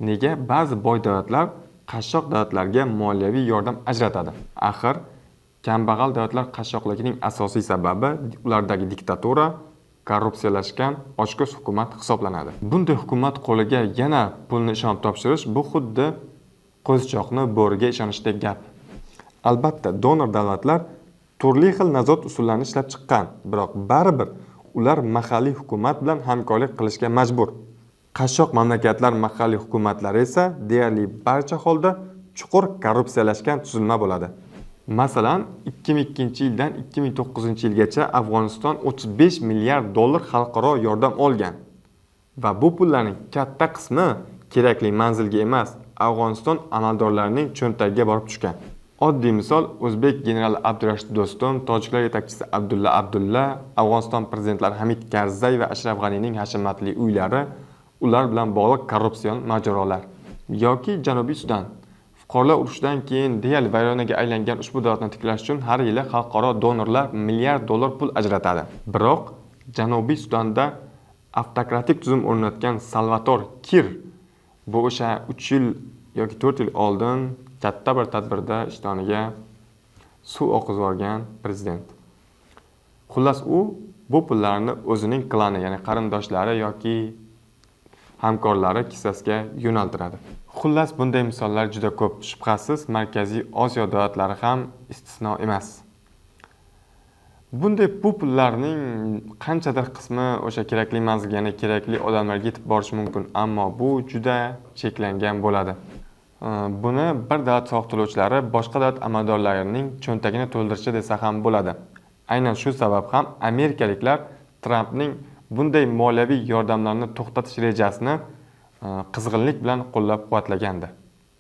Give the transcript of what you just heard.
Nega ba'zi boy davlatlar qashshoq davlatlarga moliyaviy yordam ajratadi? Axir kambag'al davlatlar qashshoqligining asosiy sababi ulardagi diktatura, korrupsiyalashgan ochko'z hukumat hisoblanadi. Bunday hukumat qo'liga yana pulni ishonib topshirish bu xuddi qo'zichoqni bo'riga ishonishdek gap. Albatta, donor davlatlar turli xil nazorat usullarini ishlab chiqqan, biroq baribir ular mahalliy hukumat bilan hamkorlik qilishga majbur. Qashshoq mamlakatlar mahalliy hukumatlari esa deyarli barcha holda chuqur korrupsiyalashgan tuzilma bo'ladi. Masalan, 2002-yildan 2009-yilgacha Afg'oniston 35 milliard dollar xalqaro yordam olgan va bu pullarning katta qismi kerakli manzilga emas, Afg'oniston amaldorlarining cho'ntagiga borib tushgan. Oddiy misol: o'zbek generali Abdurashid Do'stum, tojiklar yetakchisi Abdulla Abdulla, Afg'oniston prezidentlari Hamid Karzay va Ashraf G'anining hashamatli uylari, ular bilan bog'liq korrupsion mojarolar. Yoki Janubiy Sudan. Fuqarolar urushidan keyin deyarli vayronaga aylangan ushbu davlatni tiklash uchun har yili xalqaro donorlar milliard dollar pul ajratadi. Biroq Janubiy Sudanda avtokratik tuzum o'rnatgan Salvator Kir, bu o'sha 3 yil yoki 4 yil oldin katta bir tadbirda ishtoniga suv oqizib yuborgan prezident. Xullas, u bu pullarni o'zining klani, ya'ni qarindoshlari yoki hamkorlari kissasiga yo'naltiradi. Xullas, bunday misollar juda ko'p. Shubhasiz, Markaziy Osiyo davlatlari ham istisno emas. Bunday bu pullarning qanchadir qismi o'sha kerakli manzilga, ya'ni kerakli odamlarga yetib borishi mumkin, ammo bu juda cheklangan bo'ladi. Buni bir davlat soliq to'lovchilari boshqa davlat amaldorlarining cho'ntagini to'ldirishi desa ham bo'ladi. Aynan shu sabab ham amerikaliklar Trampning bunday moliyaviy yordamlarni to'xtatish rejasini qizg'inlik bilan qo'llab-quvvatlagandi.